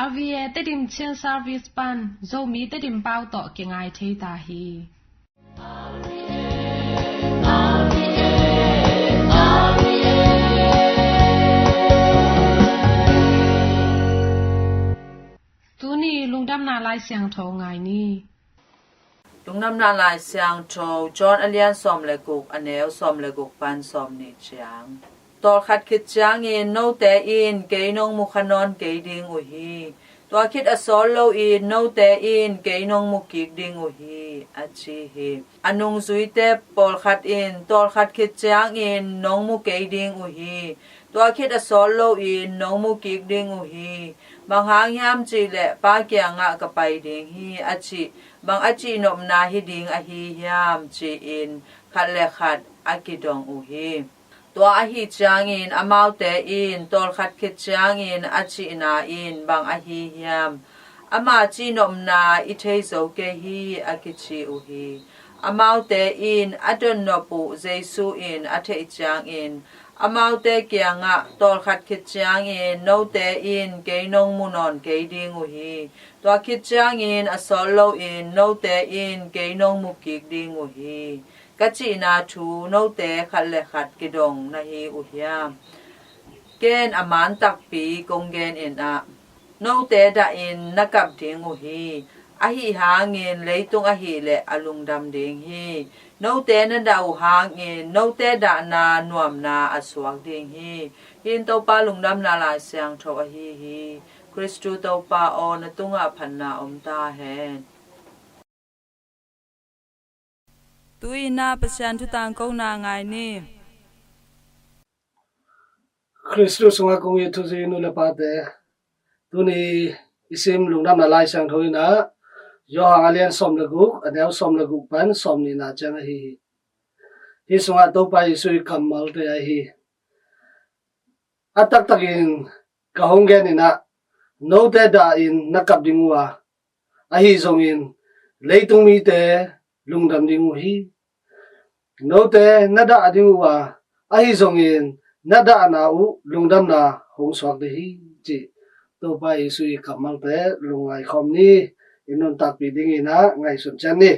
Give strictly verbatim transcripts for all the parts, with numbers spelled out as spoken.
R V A Tedim Chin Service pan Zomi Tedim pau tawh kingai thei ta hi. Tuni lungdamna Lai Siangtho ngai ni. Lungdamna Lai Siangtho, John a lian sawm le guk, a neu sawm le guk pan sawm nih ciang. Tawlkhat khit ciangin note in kei nong mu kha nawn kei ding uh hi. Tua khit a sawt loin note in kei nong mu kik ding uh hi, a ci hi. A nungzuite pawlkhat in tawlkhat khit ciangin nong mu kei ding uh hi. Tua khit a sawt loin nong mu kik ding uh hi. Bang hang hiam cih leh Pa kiangah ka pai ding hi, a cih bang a cihnopna hi ding ahi hiam, ci-in khat le khat a kidong uh hi. Tua ahi ciangin amaute in tawlkhat khit ciangin a cihna in bang ahi hiam, ama cihnopna i thei zo kei hi, a kici uh hi. Amaute in a donnop uh Jesu in a theih ciangin amaute kiangah, tawlkhat khit ciangin note in kei nong mu nawn kei ding uh hi. Tua khit ciangin a sawt loin note in kei nong mu kik ding uh hi, ka cihna thu note khat le khat kidong na hi uh hiam? Ken a man takpi kong gen in ah, note dahin na kap ding uh hi. Ahi hangin leitung ahih leh a lungdam ding hi. Note na dah uh hangin note dahna nuamna a suak ding hi. Hih in Topa lungdamna Lai Siangtho ahi hi. Khristu Topa aw, na tungah phatna om ta hen. Tu-in ah Pasian thu tangkona ngai ni. Khristu sungah kong it thuzi nu le pate, tuni i sim lungdamna Lai Siangtho in ah Johan a lian sawm le guk, a neu sawm le guk pan sawm nihna ciang ahi hi. Hih sungah Topa Jesu i kammalte ahi hi. A taktakin ka hong gen in ah, note dahin na kap ding uh a, ahi zongin leitung mite lungdam ding uh hi. Note na dah ding uh a, ahi zongin na dahna uh lungdamna hong suak ding hi, ci Topa Jesu i kammalte lungngai khawm ni. I nuntakpih dingin ah ngaihsun ciat ni.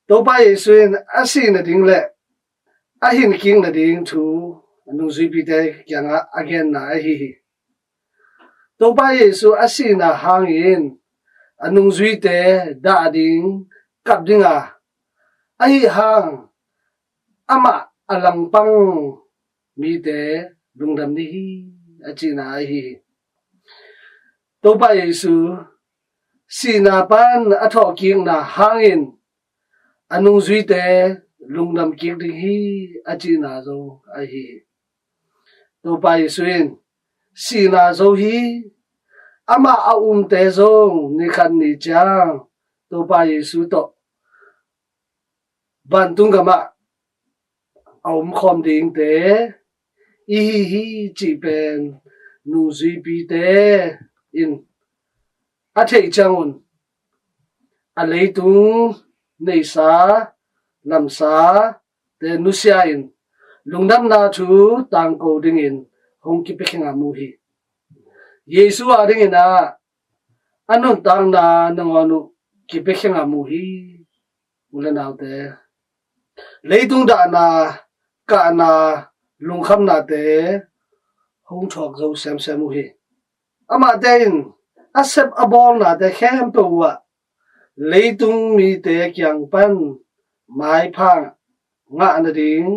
Topa Jesu in a sih nading le a hin kik nading thu a nungzuipite kiangah a genna ahi hi. Topa Jesu a sihna hangin a nungzuite dah ding, kap ding a, ahi hang amah a langpang mite lungdam ding hi, a cihna ahi hi. Topa Jesu sihna pan a thawhkikna hangin a nungzuite lungdam kik ding hi, a cihna zo ahi hi. Topa Jesu in sihna zo hi. Amah a umte zong ni khat ni ciang Topa Jesu tawh vantung gamah a omkhawm dingte i hi hi cih pen nungzuipite in a theih ciangun a leitung neihsa lamsate nusia in lungdamna thu tangko dingin hong kipia khinga mu hi. Jesu a dingin ah a nuntakna nangawn uh kipia khinga mu hi. U le naute, leitung dahna, kahna, lungkhamnate hong thuak zo semsem uh hi. Amahte in a sep a bawlnate khempeuh uh ah leitung mite kiang pan maipha ngah nading,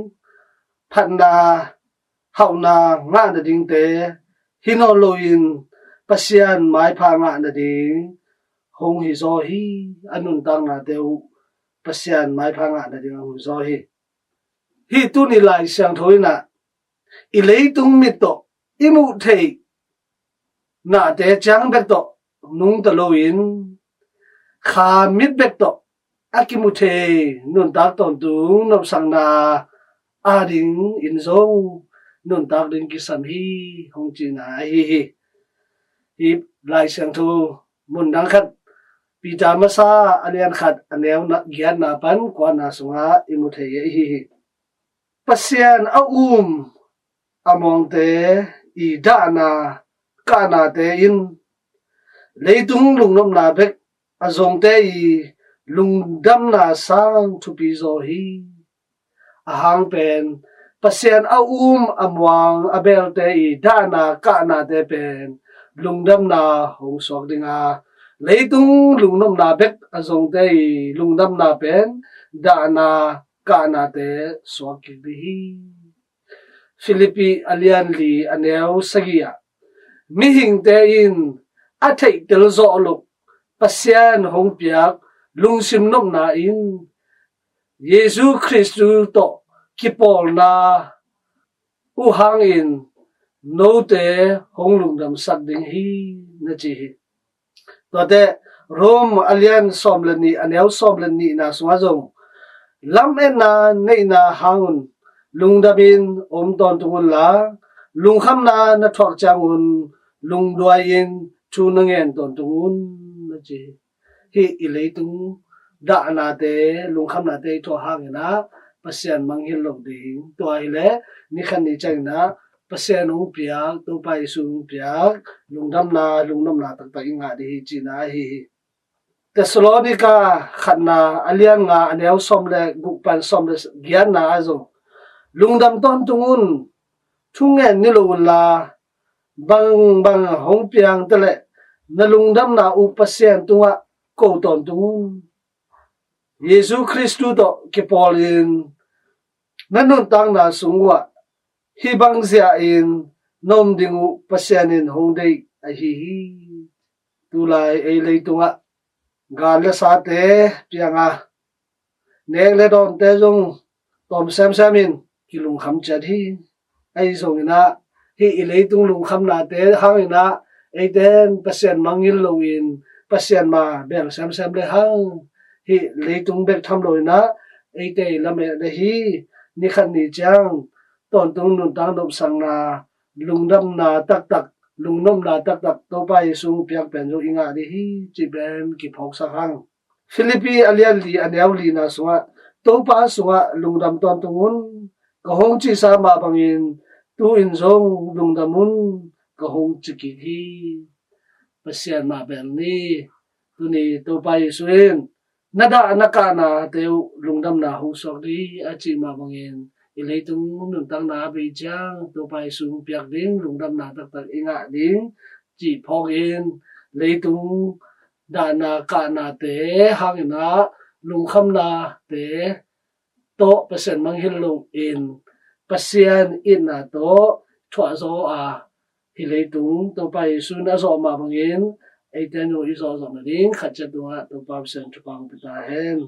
phatna, hauhna ngah nadingte hi nawn loin Pasian maipha ngah nading hong hi zaw hi. A nuntaknate uh Pasian maipha ngah nading hong hi zaw hi. Hih tuni Lai Siangtho in ah i leitung mit tawh i muh theih nate ciang bek tawh nungta loin kha mit bek tawh a kimu thei nuntak tawntung nopsakna a dingin zong nuntak ding kisam hi, hong cihna ahi hi. Hih Lai Siangtho mun dang khat, Peter masa a lian khat a neu na giatna pan kuana sungah i mu thei ahi hi. Pasian a um a muangte i dahna, kahnate in leitung lungnopna bek a zongte i lungdamna sang thupi zaw hi. A hang pen Pasian a um a muang a belte i dahna kahnate pen lungdamna hong suak ding a, leitung lungnopna bek a zongte i lungdamna pen dahna kahnate suak kik ding hi. Filipi a lian li a neu sagih ah, mihingte in a theihtel zawh loh Pasian hong piak lungsim nopna in Jesu Khristu tawh kipawlna uh hangin note hong lungdamsak ding hi, na ci hi. Tuate Rom a lian sawm le nih a neu sawm le nihna sungah zong, lametna neihna hangun lungdamin om tawntung unla, lungkhamna na thuak ciangun lungduai-in thu na ngen tawntung un, na ci hi. Hih i leitung dahnate, lungkhamnate i thuak hangin ah Pasian mangngilh lo ding. Tua hileh ni khat ni ciangin ah Pasian hong piak, Topa Jesu hong piak lungdamna, lungnopna taktak i ngah ding hi cihna ahi hi. Thessalonika khatna a lian nga a neu sawm le guk pan sawm le giatna ah zong, lungdam tawntung un, thu ngen ni lo unla, bangbang hong piang taleh na lungdamna uh Pasian tungah ko tawntung un. Jesu Khristu tawh kipawlin na nuntakna sung uhah hih bang zia-in na om ding uh Pasian in hong deih ahi hi. Tulai ei leitungah gal le sate pianga nek le dawnte zong tawm semsem in kilungkham ciat hi. Ahi zongin ah hih i leitung lungkhamnate hangin ah eite in Pasian mangngilh loin Pasian ma bel semsem le hang hih leitung bek tham loin ah eite i lamet le hi. Ni khat ni ciang tawntung nuntak nopsakna, lungdamna taktak, lungnopna taktak Topa Jesu piak pen zong i ngah ding hi cih pen kiphawksak hang. Filipi a lian li a neu lina sungah, Topa sungah lungdam tawntung un, ka hong cihsa mah bangin tu-in zong lungdam un, ka hong ci kik hi. Pasian mah bel ni. Tuni Topa Jesu in na dah na kahnate uh lungdamna hong suak ding a cih mah bangin i leitung nuntakna a bei ciang Topa Jesu hong piak ding lungdamna taktak i ngah ding cih phawkin leitung dahna kahnate hangin ah lungkhamnate tawh Pasian mangngilh loin Pasian itna tawh thuahzaw a hih leitung Topa Jesu in a zawh mah bangin eite nu i zawhzawh nading khat ciat tungah Topa Pasian thupha hong pia ta hen.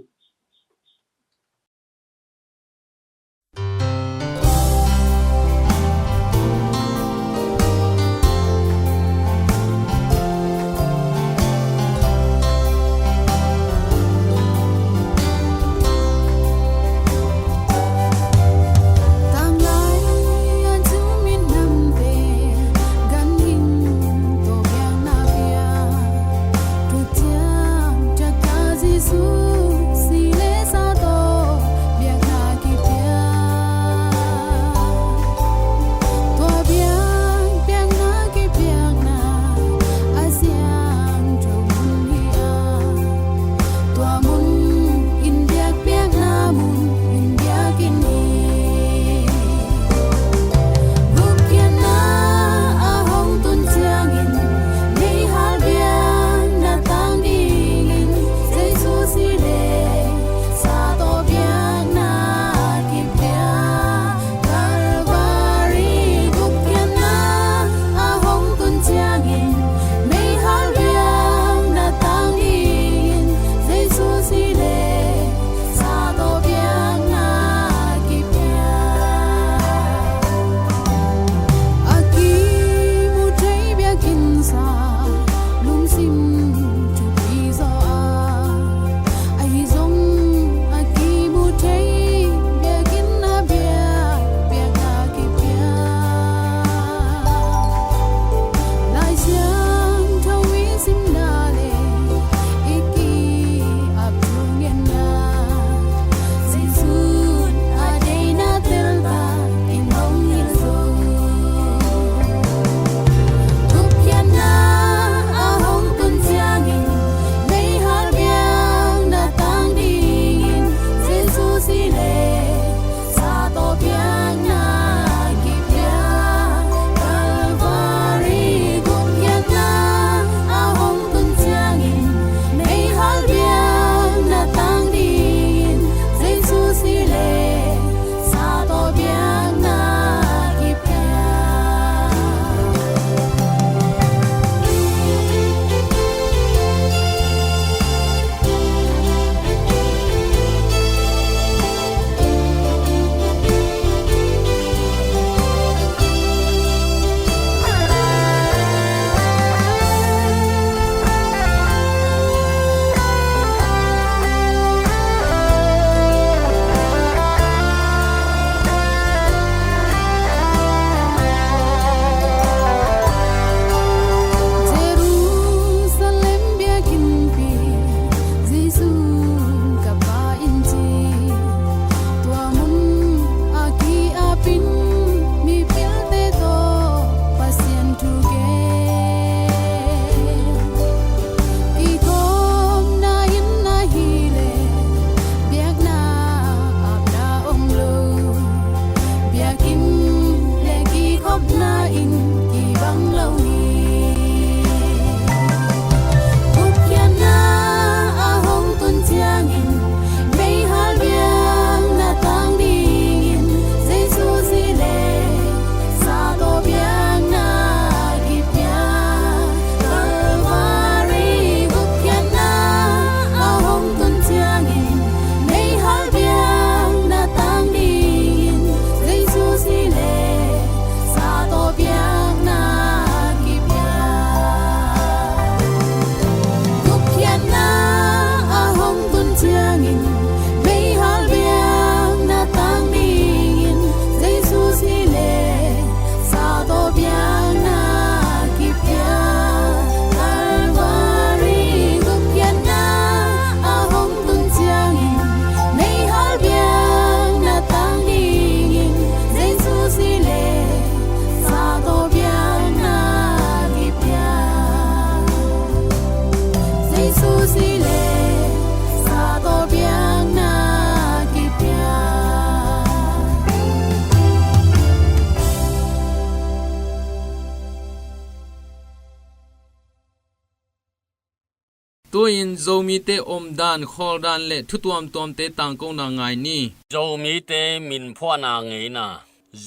Tu-in Zomite omdan, khawldan le thu tuamtuamte tangkona ngai ni. Zomite min phuahna ngeina.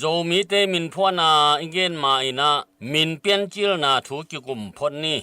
Zomite min phuahna i gen ma in ah min piancilna thu kikum phot ni.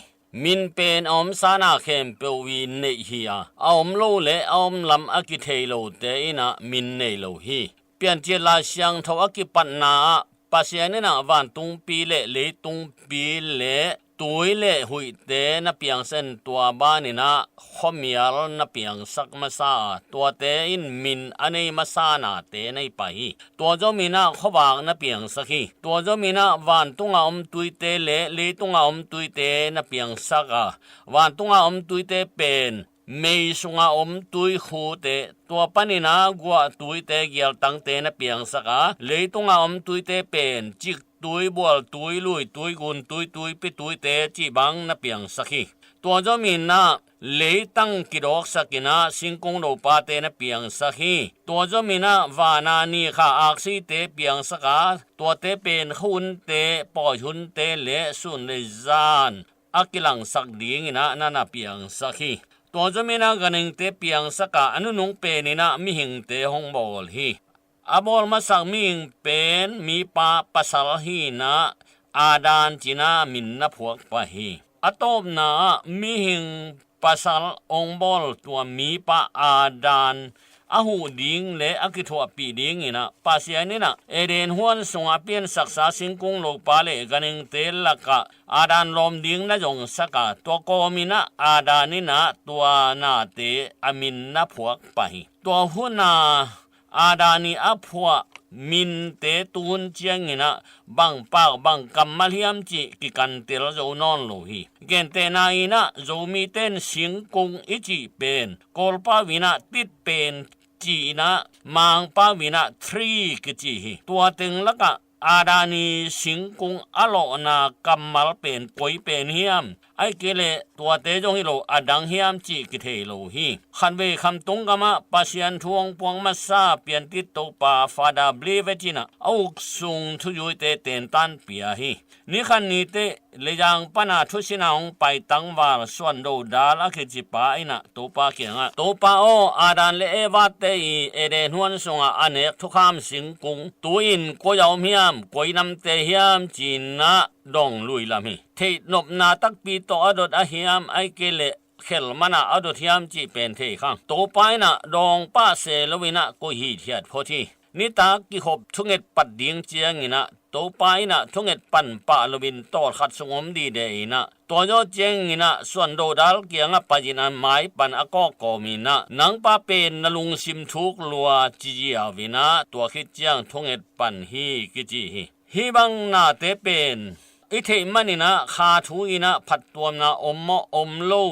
Min pen a om sana khempeuh i neih hi a, a om lo le a om lam a kithei lote in ah min nei lo hi. Piancil Lai Siangtho a kipatna ah Pasian in ah vantungpi le leitungpi le tui le huihte na piangsak in, tua ban in ah khuamial na piangsak masa a, tuate in min a nei masa nate na hi pah hi. Tua zom in ah khuavak na piangsak hi. Tua zom in ah vantunga om tuite le leitunga om tuite na piangsak a, vantunga om tuite pen mei sunga om tuikhute, tua pan in ah guah tuite, gialtangte na piangsak a, leitunga om tuite pen ciktui, bualtui, luitui, guntui, tuipi tuite cih bang na piangsak hi. Tua zom in ah leitang kidawksak in ah singkung lopate na piangsak hi. Tua zom in ah vana ni kha aksite piangsak a, tuate pen hunte, pawihunte le sun le zan a kilangsak ding in ah na na piangsak hi. Tua zom in ah ganhingte piangsak a, a nunung pen in ah mihingte hong bawl hi. A bawl masak mihing pen mipa pasal hi in ah Adam ci in ah min na phuak pah hi. A tawpna ah mihing pasal hong bawl tua mipa Adam a huh ding le a kithuahpih ding in ah Pasian in ah Eden huan sunga piansaksa singkung lopa le ganhingte lakah Adam lawm ding na zongsak a, tua kawm in ah Adam in ah tua nate a min na phuak pah hi. Tua hun a Adam i a phuah minte tun ciangin ah bang pak bang kammal hiam cih kikantel zo nawn lo hi. Gentehna in ah Zomite in singkung i cih pen Kawlpau in ah tit pen ci in ah Mangpau in ah tree kici hi. Tua teng lakah Adam i singkung a lawhna kammal pen koi pen hiam, ahih kei leh tuate zong hi lo a dang hiam cih kithei lo hi. Khatvei Khamtung gamah Pasian thu hong puak masa Piantit Topa Father Blivet in ah a uk sung thuzuite tentan pia hi. Ni khat ni teh Lezang pana thusin a hong pai tangval Suan Do Dal a kici pa in ah Topa kiangah, Topa aw, Adam le Evate i Eden huan sungah a nek thukham singkung tu-in koi a om hiam, koi namte hiam ci-in ah dong luilam hi. Theihnopna takpi tawh a dot a hiam, ahih kei leh khel man ah a dot hiam cih pen thei khang. Topa in ah dawng pah se lo in ah koih hithiat phot hi. Nitak kikhop thunget pat ding ciangin ah Topa in ah thunget pan pah lo in tawlkhat sung om dide in ah, tua zawh ciangin ah Suan Do Dal kiangah pai in ah mai pan a kawk kawm in ah, nang pa pen na lungsim thuk lua ci ziau in ah, tua khit ciang thunget pan hi kici hi. Hih bang nate pen i theih man in ah kha thu in ah phattuamna om maw om lo,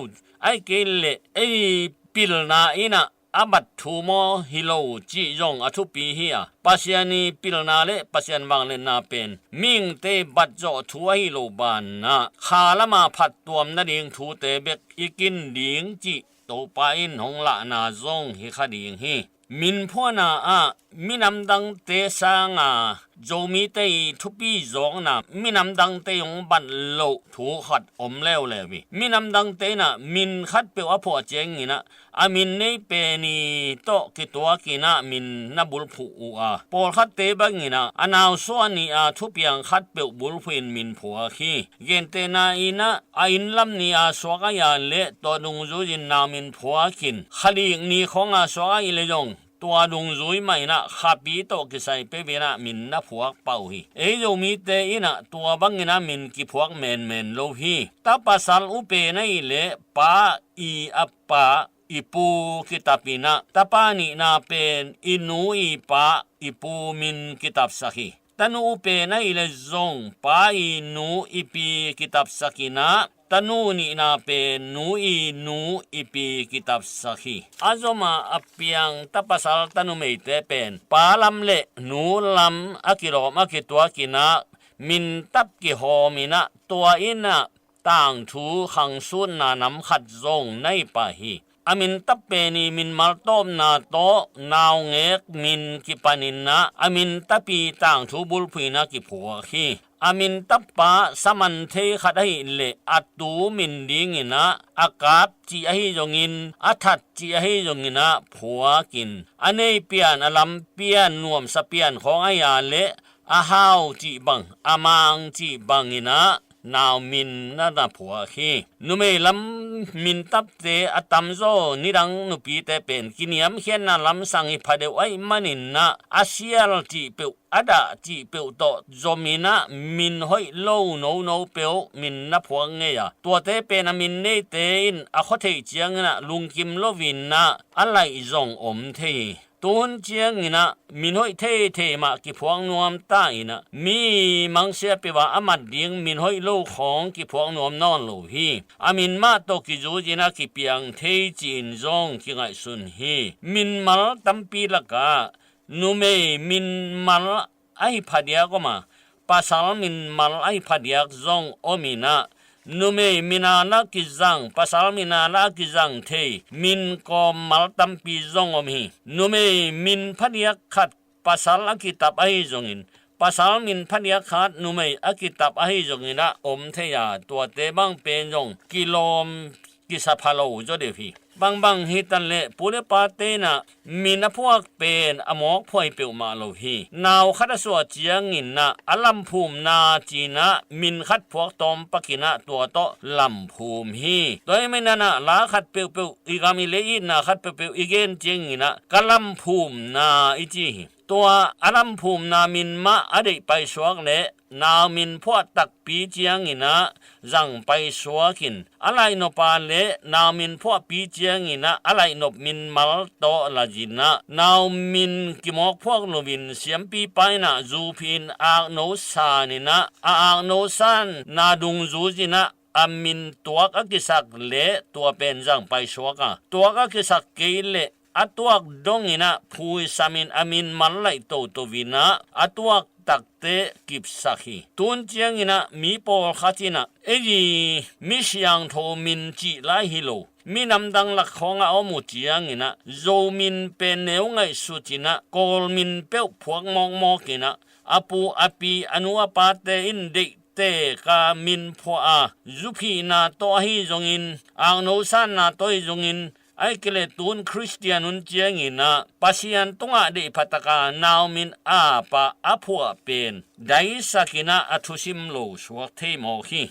ahih kei leh ei pilna in ah a bat thu maw hi lo cih zong a thupi hi a, Pasian i pilna le Pasian vangliatna pen mihingte bat zawh thu ahi lo banah kha lama phattuam nading thute bek i kin ding cih Topa in hong lahna zong hi kha ding hi. Min phuahna ah minam dangte sanga Zomite i thupi zawkna, minam dangte i hong bat loh thu khat om leuleu hi. Minam dangte in ah min khatpeuh a phuah ciangin ah a min nei pen i tawh kituak in ah min na bulphuh uh a, pawlkhatte bangin ah a nausuah ni-a thupiang khatpeuh bulphuh in min phuak hi. Gentehna in ah a innlam ni-a suak ahih leh tua dungzui in nau min phuak in, kha lik ni khawng a suak ahih leh zong tua dungzui mah in ah khapi tawh kisai peuh in ah min na phuak pah uh hi. Ei Zomite in ah tua bangin ah min kiphuak menmen lo hi. Ta pasal upen ahih leh pa i a pa i pu kitap in ah, tapa nihna pen i nu i pa i pu min kitapsak hi. Tanu upen ahih leh zong pa i nu i pi kitapsak in ah, tanu nihna pen nu i nu i pi kitapsak hi. A zom a a piang ta pasal ta numeite pen pa lam le nu lam a kilawm a kituak in ah min tap kihawm in ah, tua in ah tangthu khangsutna nam khat zong na hi pah hi. A min tap pen i min maltawpna tawh naungek min kipan in ah a min tap i tangthu bulphuh in ah kiphuak hi. a min tappa saman thei khat ahih leh a tu min dingin ah a kap cih ahi zongin, a that cih ahi zongin ah phuakin, a nei pian, a lam pian, nuamsa pian khawng ahi a leh a hau cih bang, a mang cih bangin ah nau min na na phuak hi. Numei lam min tapte a tamzaw nidang nupite pen kiniamkhiatna lamsang hi pha deuh ahih manin ah a sial cih peuh, a dah cih peuh tawh zomin ah min hoih lo nono peuh min na phuak ngei a, tuate pen a min neite in a khua theih ciangin ah lungkim loin ah a laih zong om thei hi. Tuhun ciangin ah min hoih theithei mah kiphuak nuam ta in ah, mi mangsia peuh a a mat ding min hoih lo khawng kiphuak nuam nawn lo hi. A min mah tawh kizui-in ah kipiang thei ci-in zong kingaihsun hi. Min mal tampi lakah numei min mal ahi phadiak om a, pasal min mal ahi phadiak zong om in ah, numei min a na kizang, pasal min a na kizang thei min kawm mal tampi zong om hi. Numei min phadiak khat pasal a kitap ahi zongin, pasal min phadiak khat numei a kitap ahi zongin ah om thei a, tuate bang pen zong kilawm kisa pha lo zaw deuh hi. Bangbang hi ta leh pu le pate in ah min a phuak pen a mawk phuai peuhmah lo hi. Nau khat a suah ciangin ah a lamphumna ci-in ah min khat phuak tawm pakin ah tua tawh lamphum hi. Tua ahih manin ah la khat peuhpeuh, i gam i lei itna khat peuhpeuh i gen ciangin ah ka lamphumna i ci hi. Tua a lamphumna min mah a deih paisuak leh nau min phuah takpi ciangin ah zang paisuak in, a laihnop a leh nau min phuahpi ciangin ah a laihnop min mal tawh la zin ah, nau min kimawk phuak loin siampipa in ah zu phi-in akno san in ah, a akno sanna dungzui-in ah a min tuak a kisak leh tua pen zang paisuak a, tuak a kisak kei leh a tuak dongin ah phuisamin a min mal laih toto-in ah a tuak takte kipsak hi. Tuhun ciangin ah mi pawlkhat in ah ei mi siangtho min cih lai hi lo, minam dang lak khawng a om uh ciangin ah Zo min pen neu ngaihsut in ah Kawl min peuh phuak mawkmawk in ah, a pu a pi, a nu a pate in deih tek a min phuah a, zu phihna tawh ahi zongin, akno sanna tawh ahi zongin, ahih kei leh tuhun Khristian hun ciangin ah Pasian tungah deih pha tak a nau min ap a a phuah pen daisak in ah a thusim lo suak thei mawk hi.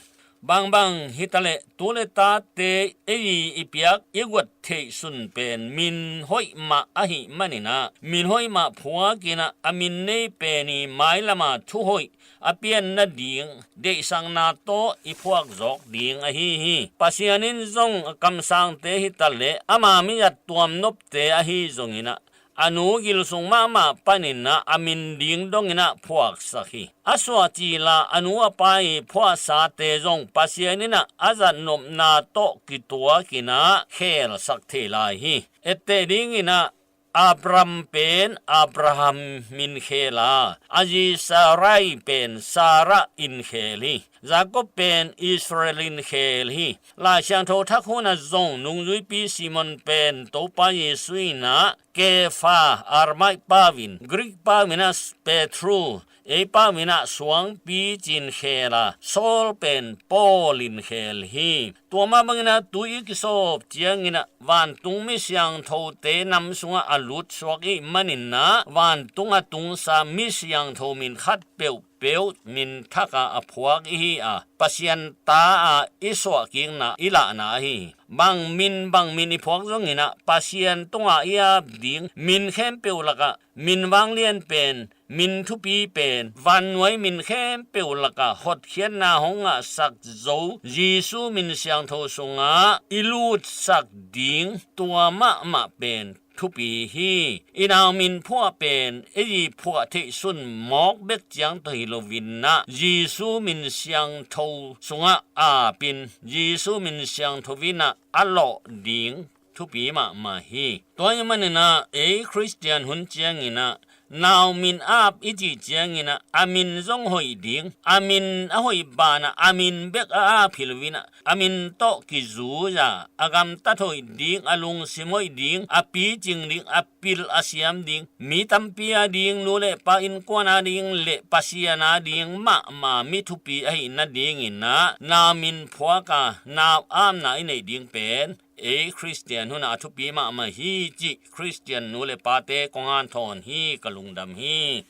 Bangbang hi ta leh tu le tate ei i piak i guat theih sun pen min hoih mah ahih manin ah, min hoih mah phuak in ah a min nei pen i mailam a thu hoih a pian nading deihsakna tawh i phuak zawk ding ahi hi. Pasian in zong a kamsangte hi ta leh ama mi zat tuamnopte ahi zongin ah, a nu gil sung mahmah panin ah a min ding dongin ah phuaksak hi. A suah cil a a nu a pa i phuahsate zong Pasian in ah a zatnopna tawh kituakin ah khelsak thei lai hi. Etteh dingin ah Abram pen Abraham in khel a, a zi Sarai pen Sarah in khel hi. Jakob pen Israel in khel hi. Lai Siangtho thak hun ah zong nungzuipi Simon pen Topa Jesuh in ah Kefa, Aramaih pau in, Greek pau in ah Petru, ei pau in ah suangpi ci-in khel a, Saul pen Paul in khel hi. Tua mah bangin ah tui i kisawp ciangin ah vantung mi siangthote nam sungah a lut suak i hih manin ah vantung a tungsa mi siangtho min khat peuhpeuh min thak a a phuak i hi a, Pasian ta a i suahkikna i lahna ahi hi. Bang min bang min i phuak zongin ah Pasian tungah i ap ding min khempeuh lakah min vanglian pen, min thupi pen, vannuai min khempeuh lakah hotkhiatna hong ngahsak zo Jesuh min siangtho sungah i lutsak ding tua mahmah pen thupi hi. I nau min phuah pen ei i phuah theih sun mawk bek ciang tawh hi loin ah Jesuh min siangtho sungah apin Jesuh min siangtho in ah a lawh ding thupi mahmah hi. Tua ahih manin ah ei Khristian hun ciangin ah Nau min ap i cih ciangin ah, a min zong hoih ding, a min a hoih banah a min bek a ap hi loin ah, a min tawh kizui a, a gamtat hoih ding, a lungsim hoih ding, a picing ding, a pil a siam ding, mi tampi a ding, nu le pa innkuan a ding le Pasian a ding mahmah mi thupi ahih nadingin ah, nau min phuak a, nau apna i neih ding pen ei Khristian hunah a thupi mahmah hi cih Khristian nu le pate kong hanthawn hi, ka lungdam hi.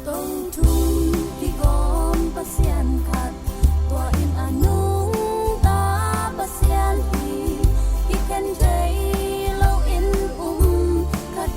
Tong thum kigawm Pasian khat, tua in a nungta Pasian hi. Kikhen thei loin um khat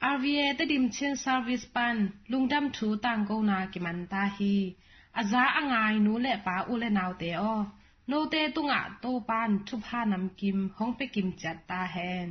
R V A Tedim Chin Service pan lungdam thu tangkona kiman ta hi. A za a ngai nu le pa, u le naute aw, note tungah Topan thupha namkim hong pia kim ciat ta hen.